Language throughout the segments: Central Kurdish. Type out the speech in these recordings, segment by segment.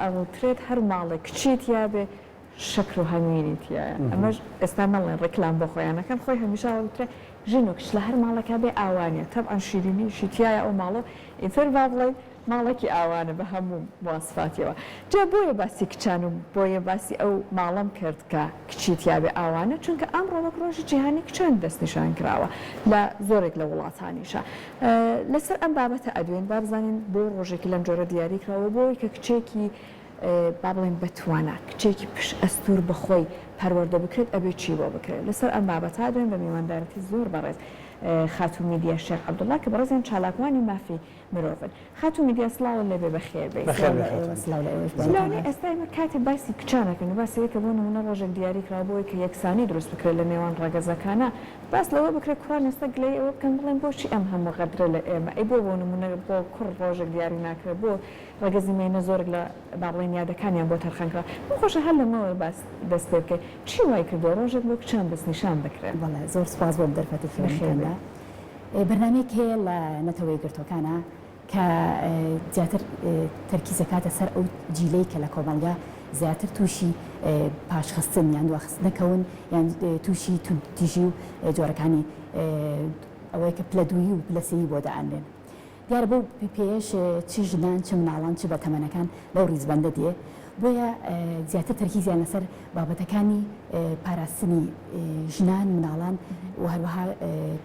ئەوترێت هەر ماڵێک کچی تیابێ شەکر و هەنگوینی تیایە ئەمەش ئێستا نەڵێن ڕیکلام بۆ خۆیان ئەکەن خۆی هەمیشە ئەوترێ ژن و کچ لە هەر ماڵێکا بێ ئاوانە تەبعەن شیرینیشی تیایە ئەو ماڵە ئیتر با بڵێین ماڵێکی ئاوانە بە هەموو مواسفاتیەوە جا بۆیە باسی کچان و بۆیە باسی ئەو ماڵەم کرد کە کچی تیابێ ئاوانە چونکە ئەمڕۆ وەک ڕۆژی جیهانی کچان دەستنیشان کراوە لە زۆرێک لە وڵاتانیشا لەسەر ئەم بابەتە ئەدوێین با بزانین بۆ ڕۆژێکی لەم جۆرە دیاری کراوە بۆی کە کچێکی با بڵێین بەتوانا، کچێکی پشت ئەستوور بە خۆی پەروەردە بکرێت ئەبێت چی بۆ بکرێت؟ لەسەر ئەم بابەتە ئەدوێین بە میواندارەتی زۆر بەڕێز خاتوو میدیا شێخ عەبدوڵا کە بەڕێزیان چالاکوانی مافی مرۆڤن. خاتوو میدیا سڵاوت لێبێ بەخێر بێی. بەخێر بێی خاتوو میدیا. سڵاو لە ئێوەش بۆ لەوانەیە ئێستا ئێمە کاتێ باسی کچان ئەکەین و باسی ئەوەی کە بۆ نموونە ڕۆژێک دیاری کراوە بۆ ئەوەی کە یەکسانی دروست بکرێت لە نێوان ڕەگەزەکانا باس لەوە بکرێت کوڕان ئێستا گلەیی ئەوە بکەن بڵێن بۆچی ئەم هەموو غەدرە لە ئێمە ئەی بۆ بۆ نموونە بۆ کوڕ ڕۆژێک دیاری ناکرێت بۆ ڕەگەزی مێینە زۆرێک لە با بڵێین یادەکانیان بۆ تەرخان کراوە. پێم خۆشە هەر لەمەوە باس دەست پێ بکەین. چی وای کردووە ڕۆژێک بۆ کچان دەستنیشان بکرێت؟ بەڵێ زۆر سوپاس بۆ ئەم دەرفەتەی کە بەخێر بێت. بێی. بەرنامەیەک هەیە لە نەتەوە یەکگرتووەکانا کە زیاتر تەرکیز دەکاتە سەر ئەو جیلەی کە لە کۆمەڵگا زیاتر تووشی پاشخستن یان دواخستن دەکەون یان تووشی توندوتیژی و جۆرەکانی ئەوەی کە پلە دوویی و پلە سێیی بۆ دائەنرێن. دیارە بەو پێیەش چ ژنان چ مناڵان چ بەتەمەنەکان لەو ڕیزبەندە دێ، بۆیە زیاتر تەرکیزیان لەسەر بابەتەکانی پاراستنی ژنان، مناڵان و هەروەها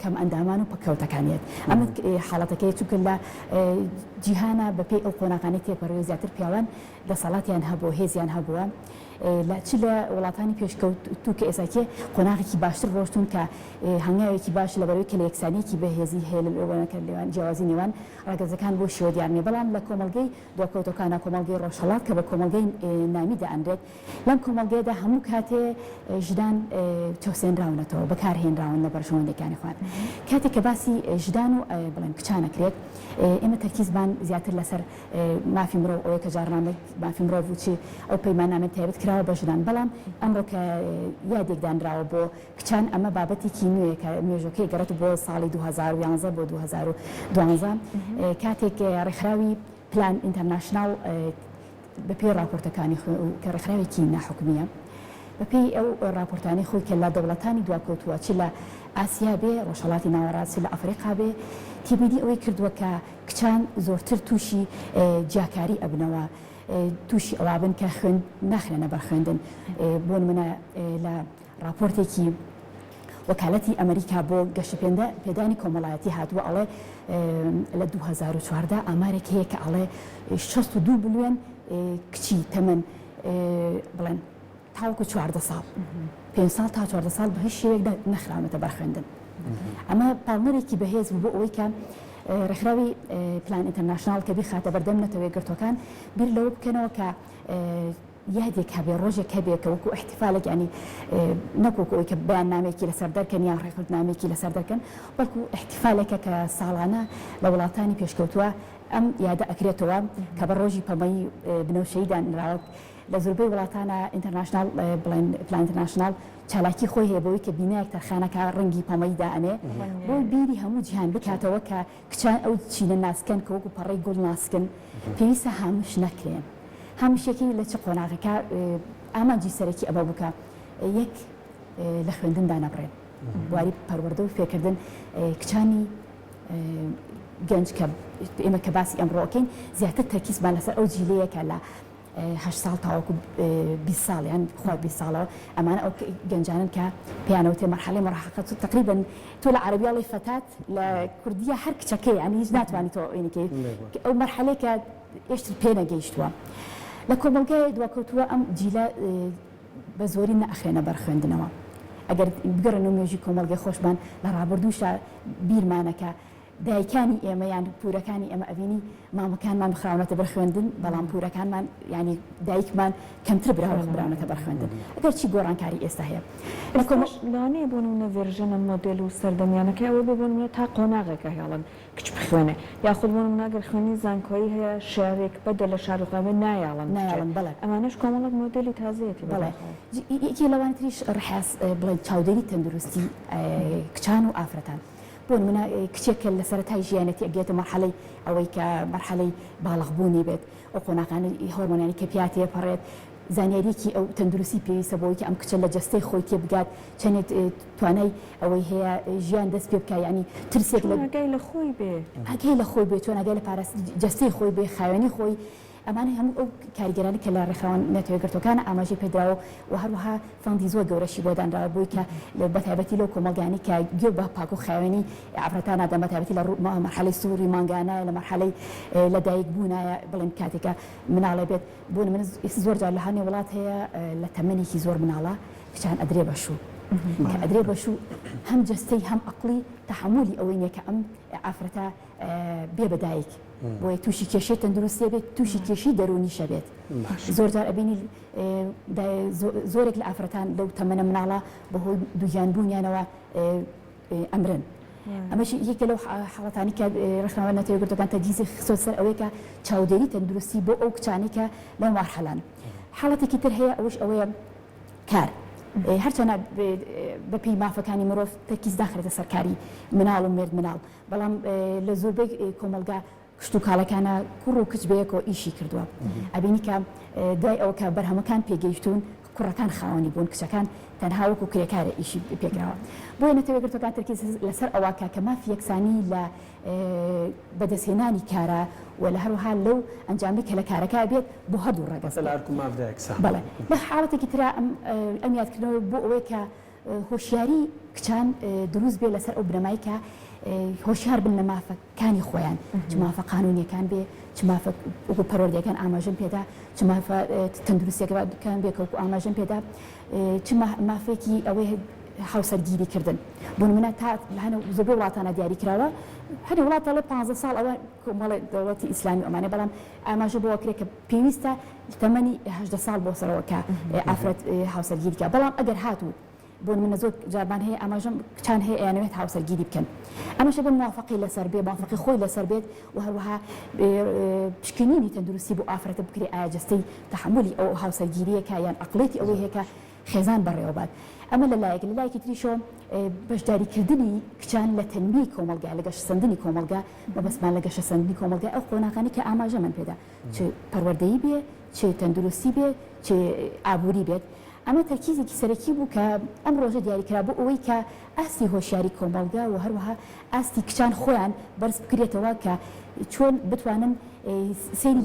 کەم ئەندامان و پەککەوتەکان یەت. ئەمە حاڵەتەکەیە چونکە لە جیهانا بەپێی ئەو قۆناغانەی تێپەڕیوە زیاتر پیاوان دەسەڵاتیان هەبووە، هێزیان هەبووە لە چ لە وڵاتانی پێشکەوتوو کە ئێساکێ قۆناغێکی باشتر ڕۆشتوون کە هەنگاوێکی باش لەبەرەوەی کە لە یەکسانییەکی بەهێزی هەیە لە نێوان جیاوازی نێوان ڕەگەزەکان بۆ شێوە دیار نییە بەڵام لە کۆمەڵگەی دواکەوتووەکانا کۆمەڵگەی ڕۆژهەڵات کە بە کۆمەڵگەی نامی دائەنرێت لەم کۆمەڵگەیەدا هەموو کاتێ ژنان چەوسێنراونەتەوە بەکار هێنراون لە بەرژەوەندیەکانی خۆیان کاتێک کە باسی ژنان و بڵێن کچان ئەکرێت ئێمە تەرکیزمان زیاتر لەسەر مافی مرۆڤ ئەوەیە کە جاڕنامەی مافی مرۆڤ و چ ئەو پەیماننامەی تایبەت کراوە بە ژنان، بەڵام ئەمڕۆ کە یادێک دانراوە بۆ کچان ئەمە بابەتێکی نوێیە کە مێژووەکەی گەڕێت بۆ ساڵی 2011 بۆ 2012 کاتێک ڕێکخراوی پلان ئینتەرناشناڵ بەپێی ڕاپۆرتەکانی خۆی کە ڕێکخراوێکی ناحکومییە بەپێی ئەو ڕاپۆرتانەی خۆی کە لە دەوڵەتانی دواکەوتووە چ لە ئاسیا بێ ڕۆژهەڵاتی ناوەڕاست چ لە ئەفریقا بێ تێبینی ئەوەی کردووە کە کچان زۆرتر تووشی جیاکاری ئەبنەوە تووشی ئەوابن کە خوێن ناخرێنە بەر خوێندن بۆ نمونە لە ڕاپۆرتێکی وەکالەتی ئەمریکا بۆ گەشەپێندە پێدانی کۆمەڵایەتی هاتووە ئەڵێ لە 2014 ئامارێک هەیە کە ئەڵێ 62 ملیۆن کچی تەمەن بڵێن تاوەکو 14 ساڵ پێنج ساڵ تا 14 ساڵ بە هیچ شێوەیەک نەخراونەتە بەر خوێندن ئەمە پاڵنەرێکی بەهێز بوو بۆ ئەوەی کە ڕێکخراوی پلان ئینتەرناشناڵ کە بیخاتە بەردەم نەتەوە یەکگرتووەکان بیر لەوە بکەنەوە کە یادێک هەبێ ڕۆژێک هەبێ کە وەکو ئیحتیفالێک یانی نەک وەکو ئەوەی کە بەیاننامەیەکی لەسەر دەرکەن یان ڕێکەوتنامەیەکی لەسەر دەرکەن بەڵکو ئیحتیفالێکە کە ساڵانە لە وڵاتانی پێشکەوتووە ئەم یادە ئەکرێتەوە کە بە ڕۆژی پەمەیی بنەوشەیی دانراوە لە زۆربەی وڵاتانە ئینتەرناشناڵ بڵێن پلان ئینتەرناشناڵ چالاکی خۆی هەیە بەوەی کە بینایەک تەرخانەکا ڕەنگی پەمەیی دائەنێ بۆ بیری هەموو جیهان بکاتەوە کە کچان ئەو چینە ناسکەن کە وەکو پەڕەی گوڵ ناسکن پێویستە هاموش نەکرێن هاموشیەکەی لە چ قۆناغێکە ئامانجی سەرەکی ئەمە بوو کە یەک لە خوێندن دانەبڕێن بواری پەروەردە و فێرکردن کچانی گەنج کە ئێمە کە باسی ئەمڕۆکەین زیاتر تەرکیزمان لەسەر ئەو جیلەیە کە لە هەشت ساڵ تاوەکو 20 ساڵ یان خوار 20 ساڵەوە ئەمانە ئەو گەنجانن کە پێیانەوە تێ مەرحەلەی مراهقەت و تقریبا تۆ لە عەرەبی ئەڵێی فەتات لە کوردیە هەر کچەکەی یانی هیچ ناتوانانی تۆ ئەوینەکەی ئەو مەرحەلەی کە ئێشتر پێ نەگەیشتووە لە کۆمەڵگای دواکەوتووە ئەم جیلە بە زۆری نەئەخرێنە بەر خوێندنەوە ئەگەر بگەڕێنەوە مێژووی کۆمەڵگەی خۆشمان لە ڕابردووشا بیرمانە کە دایکانی ئێمە یان پورەکانی ئێمە ئەبینی مامەکانمان خراونەتە بەر خوێندن بەڵام پورەکانمان یانی دایکمان کەمتر براوە براونەتە بەر خوێندن ئەگەر چی گۆڕانکاری ئێستا هەیە لە کۆمەڵ لەوانەیە بۆ نمونە ڤێرژنە مۆدێل و سەردەمیانەکەی ئەوە بێ بۆ نمونە تا قۆناغێکە هێڵن کچ بخوێنێ یاخود بۆ نمونە ئەگەر خوێندنی زانکۆیی هەیە شارێک بەدە لە شاری خۆیان بێ نایەڵن بچێ نایەڵن بەڵێ ئەمانەش کۆمەڵێک مۆدێلی تازەیەتی بەڵێ بەداخەوە. یەکێ لەوانە تریش ڕحاس بڵێن چاودێری تەندروستی کچان و ئافرەتان. بۆ نمونە کچێک کە لە سەرەتای ژیانێتی ئەگەێتە مەرحەلەی ئەوەی کە مەرحەلەی باڵغ بوونی بێت ئەو قۆناغانەی هۆرمۆنانی کە پیا تێپەڕێت زانیاریەکی ئەو تەندروستی پێویستە بۆی کە ئەم کچە لە جەستەی خۆی تێبگات چەنێک توانای ئەوەی هەیە ژیان دەست پێ بکا یانی ترسێک لە چۆن ئاگای لە خۆی بێ. ئاگای لە خۆی بێ چۆن ئاگای لە پاراستنی جەستەی خۆی بێ خاوێنی خۆی ئەمانە هەموو ئەو کاریگەرانە کە لە ڕێکخراوە نەتەوەیەکگرتووەکانە ئاماژەی پێدراوە و هەروەها fund ی زۆر گەورەشی بۆ دانراوە بۆی کە بەتایبەتی لەو کۆمەڵگانەی کە گوێ بە پاک و خاوێنی ئافرەتان نادەن بەتایبەتی لە مەرحەلەی سوڕی مانگانە لە مەرحەلەی لەدایک بوونایە بڵێن کاتێکە مناڵێ بێت بۆ نمونە زۆر جار لە هەنێ وڵات هەیە لە تەمەنێکی زۆر مناڵە کچان ئەدرێ بە شوو کە ئەدرێ بە شوو هەم جەستەی هەم ئەقڵی تەحەمولی ئەوەی نیە کە ئەم ئافرەتە بێ بە دایک بۆیە تووشی کێشەی تەندروستیە بێت تووشی کێشەی دەروونیشە بێت زۆر جار ئەبینی زۆرێک لە ئافرەتان لەو تەمەنە مناڵە بەهۆی دووگیان بوونیانەوە ئەمرن. ئەمەش یەکێکە لەو حاڵەتانەی کە ڕێکخراوە نەتەوە یەکگرتووەکان تەرکیزی خستۆتە سەر ئەوەی کە چاودێری تەندروستی بۆ ئەو کچانەی کە لەو مەرحەلەن. حاڵەتێکی تر هەیە ئەوەش ئەوەیە کار. هەرچەنە بەپێی مافەکانی مرۆڤ تەرکیز ناخرێتە سەر کاری مناڵ و مێرد مناڵ، بەڵام لە زۆربەی کۆمەڵگا کشتوکاڵەکانە کوڕ و کچ بەیەکەوە ئیشی کردووە ئەبینی کە دوای ئەوە کە بەرهەمەکان پێگەیشتوون کوڕەکان خاوەنی بوون کچەکان تەنها وەکو کرێکارە ئیشی پێکراوە بۆیە نەتەوە یەکگرتووەکان تەرکیز لەسەر ئەوە کە کە مافی یەکسانی لە بەدەستهێنانی کارە و لە هەروەها لەو ئەنجامی کە لە کارەکە بێت بۆ هەردوو ڕەگەز لە ئەرک و مافدا یەکسان بەڵێ لە حاڵەتێکی ترا ئەم یادکردنەوە بۆ ئەوەیە کە هۆشیاری کچان دروست بێ لەسەر ئەو بنەمای کە هۆشیار بن لە مافەکانی خۆیان چ مافە قانونیەکان بێ چ مافە وەکو پەروەردەکان ئاماژەم پێدا چ مافە تەندروستیەکان بێ کە وەکو ئاماژەم پێدا چ مافێکی ئەوەی هاوسەرگیری کردن بۆ نمونە تا هەنە زۆربەی وڵاتانە دیاری کراوە هەنێ وڵات دەڵێ 15 ساڵ ئەوە کۆمەڵێ دەوڵەتی ئیسلامی ئەمانە بەڵام ئاماژە بۆ کرێ کە پێویستە تەمەنی 18 ساڵ بۆ سەرەوە کە ئافرەت هاوسەرگیری کە بەڵام ئەگەر هاتوو بۆ نمونە زۆر جارمان هەیە ئاماژەم کچان هەیە ئەیانەوێت هاوسەرگیری بکەن ئەمەشە بێ موافقی لەسەر بێ موافقی خۆی لەسەر بێت و هەروەها پشکنینی تەندروستی بۆ ئافرەتە بکرێ ئایا جەستەی تەحەمولی ئەو هاوسەرگیریەکە یان ئەقڵێتی ئەوەی هەیە کە خێزان بەڕێوەبات ئەمە لە لایەک لە لایەکی تریشەوە بەشداریکردنی کچان لە تەنمیەی کۆمەڵگا لە گەشەسەندنی کۆمەڵگا مەبەستمان لە گەشەسەندنی کۆمەڵگای ئەو قۆناغانەی کە ئاماژەمان پێدا چ پەروەردەیی بێ چ تەندروستی بێ چ ئابووری بێت ئەمە تەرکیزێکی سەرەکی بوو کە ئەم ڕۆژە دیاریکرا بۆ ئەوەی کە ئاستی هۆشیاری کۆمەڵگا و هەروەها ئاستی کچان خۆیان بەرز بکرێتەوە کە چۆن بتوانن سەیری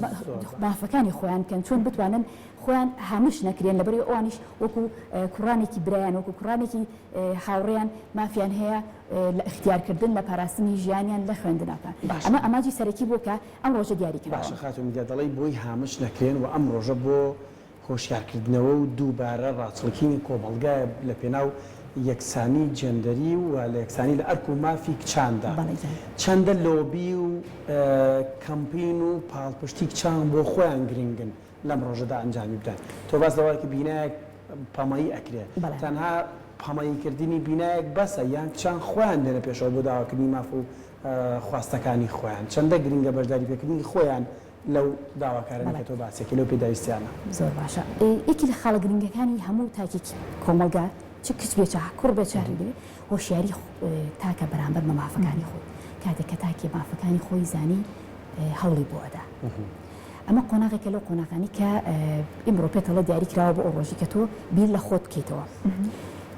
مافەکانی خۆیان بکەن چۆن بتوانن خۆیان هامش نەکرێن لەبەرئەوەی ئەوانیش وەکو کوڕانێکی برایان وەکو کوڕانێکی هاوڕێیان مافیان هەیە لە ئیختیارکردن لە پاراستنی ژیانیان لە خوێندنەکە ئەمە ئامانجی سەرەکی بووە کە ئەم ڕۆژە دیاری کراوە. باشە خاتوو میدیا دەڵێی بۆی هامش نەکرێن و ئەم ڕۆژە بۆ هۆشیارکردنەوە و دووبارە ڕاچڵکینی کۆمەڵگایە لە پێناو یەکسانی جێندەری و لە یەکسانی لە ئەرک و مافی کچاندا بەڵێ گیان. چەندە لۆبی و کەمپین و پاڵپشتی کچان بۆ خۆیان گرنگن لەم ڕۆژەدا ئەنجامی بدەن تۆ باس لەوە ئەکەی بینایەک پەمەیی ئەکرێ بەڵێ. تەنها پەمەیی کردنی بینایەک بەسە یان کچان خۆیان دێنە پێشەوە بۆ داواکردنی ماف و خواستەکانی خۆیان چەندە گرنگە بەشداری پێکردنی خۆیان لەو داواکارانەی بەڵێ. کە تۆ باسیەکەی لەو پێداویستیانە. زۆر باشە یەکی لە خاڵە گرنگەکانی هەموو تاکێکی کۆمەڵگا چ کچ بێ چ کوڕ بێ چ هەر بێ هۆشیاری تاکە بەرامبەر بە مافەکانی خۆی کاتێک کە تاکێ مافەکانی خۆی زانی هەوڵی بۆ ئەدا ئەمە قۆناغێکە لەو قۆناغانەی کە ئیمڕۆ پێتەڵە دیاری کراوە بۆ ئەو ڕۆژی کە تۆ بیر لە خۆت بکەیتەوە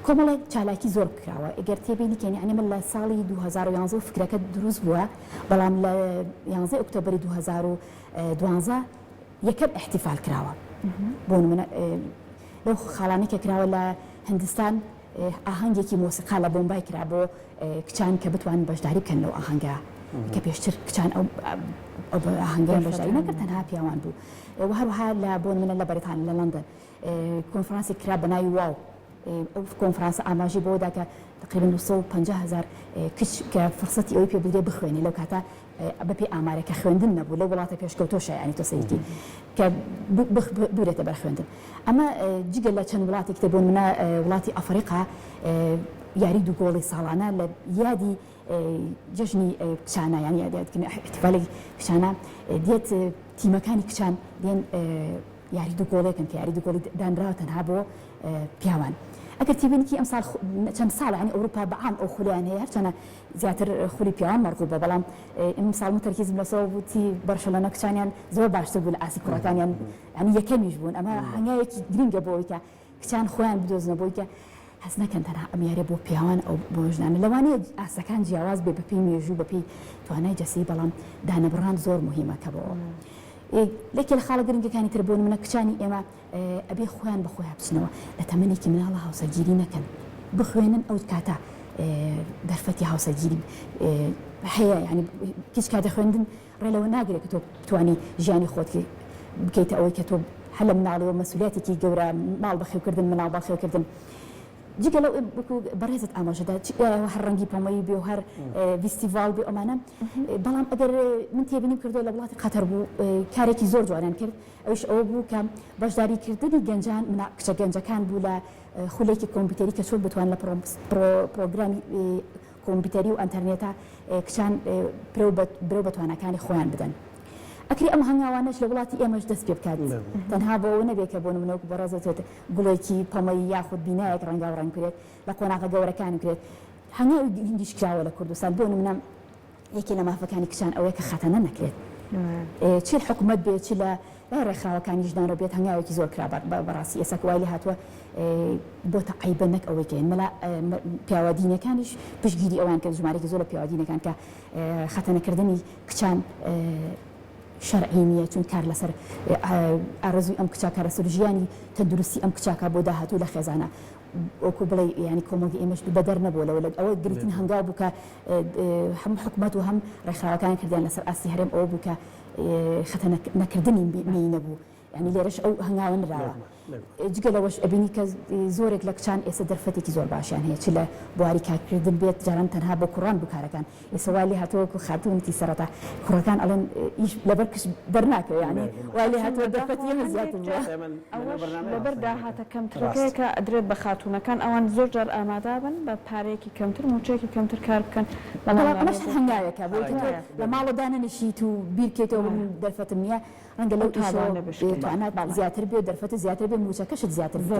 کۆمەڵێک چالاکی زۆر کراوە ئەگەر تێبینی کەین یعنی من لە ساڵی 2011 فکرەکە دروست بووە بەڵام لە 11 ئۆکتۆبری 2012 یەکەم احتیفال کراوە بۆ نمونە لەو خاڵانەی کە کراوە لە هندستان ئاهەنگێکی مۆسیقا لە بۆمبای کرا بۆ کچان کە بتوانن بەشداری بکەن لەو ئاهەنگە کە پێشتر کچان ئەو ئاهەنگەیان بەشداری نەکرد تەنها پیاوان بوو و هەروەها لە بۆ نمونە لە بەریتانیا لە لەندەن کۆنفرانسێک کرا بە ناوی واو ئەو کۆنفرانسە ئاماژەی بەوە دا کە تقریبا 250 هەزار کچ کە فرسەتی ئەوەی پێ بدرێ بخوێنێ لەو کاتە بەپێی ئامارە کە خوێندن نەبوو لەو وڵاتە پێشکەوتۆشە یانی تۆ سەیرکەی کە ببرێتە بەر خوێندن ئەمە جگە لە چەند وڵاتێکی تر بۆ نمونە وڵاتی ئەفریقا یاری دوو گۆڵی ساڵانە لە یادی جەژنی کچانە یانی یادکردنی احتفالی کچانە دێت تیمەکانی کچان دێن. یاری دوو گۆڵێکن کە یاری دوو گۆڵی دانراوە تەنها بۆ پیاوان. ئەگەر تێبینیکی ئەمساڵ چەند ساڵە یانی ئەوروپا بە عام ئەو خولیان هەیە هەرچەنە زیاتر خولی پیاوان مەرغوبە بەڵام ئەمساڵ من تەرکیزم لەسەر بوو تی بەرشەلۆنە کچانیان زۆر باشتر بوو لە ئاستی کوڕەکانیان یانی یەکەمیش بوون ئەمە هەنگاوێکی گرنگە بۆ ئەوەی کە کچان خۆیان بدۆزنەوە بۆی کە هەست نەکەن تەنها ئەم یاریە بۆ پیاوان ئەو بۆ ژنانە لەوانەیە ئاستەکان جیاواز بێ بەپێی مێژوو بەپێی توانای جەستەیی بەڵام دانەبڕان زۆر مهمە کە بۆ یەکێ لە خاڵە گرنگەکانی تر بۆ نمونە کچانی ئێمە ئەبێ خۆیان بە خۆیان بچنەوە لە تەمەنێکی مناڵە هاوسەرگیری نەکەن بخوێنن ئەو کاتە دەرفەتی هاوسەرگیری هەیە ینی هیچ کاتە خوێندن ڕێ لەوە ناگرێت کە تۆ بتوانی ژیانی خۆت بکەیتە ئەوەی کە تۆ هەر لە مناڵیەوە مەسولیاتێکی گەورە ماڵ بەخێوکردن مناڵ بەخێوکردن جگە لەو وەکو بەڕێزت ئاماژەدا هەر ڕەنگی پەمەیی بێ و هەر ڤیستیڤاڵ بێ ئەمانە بەڵام ئەگەر من تێبینیم کردو لە وڵاتی قەتەر بوو کارێکی زۆر جوانیان کرد ئەوش ئەوە بوو کە بەشداریکردنی گەنجان کچە گەنجەکان بوو لە خولێکی کۆمپیوتەری کە چۆن بتوان لە پرۆگرامی کۆمپیوتەری و ئەنتەرنێتە کچان پرەو بە برەو بە تواناکانی خۆیان بدەن. ئەکرێ ئەم هەنگاوانەش لە وڵاتی ئێمەش دەست پێ بکات تەنها بۆ ئەوە نەبێت کە بۆ نمونە وەکو بەڕێز وتت گوڵێکی پەمەیی یاخود بینایەک ڕەنگاو ڕەنگ بکرێت لە قۆناغە گەورەکان بکرێت هەنگاوی گرنگیش کراوە لە کوردستان بۆ نمونە یەکێ لە مافەکانی کچان ئەوەیە کە خەتەنە نەکرێت چ حکومەت بێت چ لە لای ڕێکخراوەکانی ژنانەوە بێت هەنگاوێکی زۆر کرا بەڕاستی ئێستا کە وای لێ هاتووە بۆتە عەیبە نەک ئەوەی کە مەلا پیاوە دینەکانیش پشتگیری ئەوان کرد ژمارێکی زۆر لە پیاوە دینەکان کە خەتەنەکردنی کچان شەرعی نییە چون کار لەسەر ئارەزووی ئەم کچە کار لەسەر ژیانی تەندروستی ئەم کچاکە بۆ داهاتوو لە خێزانە وەکو بڵێ ینی کۆمەڵگە ئێمەش بەدەر نەبوو لەوە لە ئەوە گرنگترین هەنگاو بوو کە هەم حکومەت و هەم ڕێکخراوەکان کردیان لەسەر ئاستی هەرێم ئەوە بوو کە خەتەنە نەکردنی مێینە بوو یانی لێرەش ئەو هەنگاوە نراوە جگە لەوەش ئەبینی کە زۆرێک لە کچان ئێستا دەرفەتێکی زۆر باشیان هەیە چ لە بواری کارکردن بێت جاران تەنها بۆ کوڕان بوو کارەکان ئێستا وای لێ هاتووە وەکو خاتوون وتی سەرەتا کوڕەکان ئەڵێن ئیش لەبەر کچ دەرناکەوێ یانی وای لێ هاتووە دەرفەتی ئێمە زیاتر بووە. ئەوەش لەبەر داهاتە کەمترەکەیە کە ئەدرێت بە خاتوونەکان ئەوان زۆر جار ئامادەبن بە پارەیەکی کەمتر مووچەیەکی کەمتر کار بکەن بەڵام بەڵام ئەمەش هەر هەنگاوێکە بۆ ئەوەی کە تۆ لە ماڵەوە دانەنیشیت و بیرکەیتەوە من دەرفەتم نییە ڕەنگە لەو ئیشەوە توانات زیاتر بێ دەرفەتت زیاتر بێ مووچەکەشت زیاتر بێ.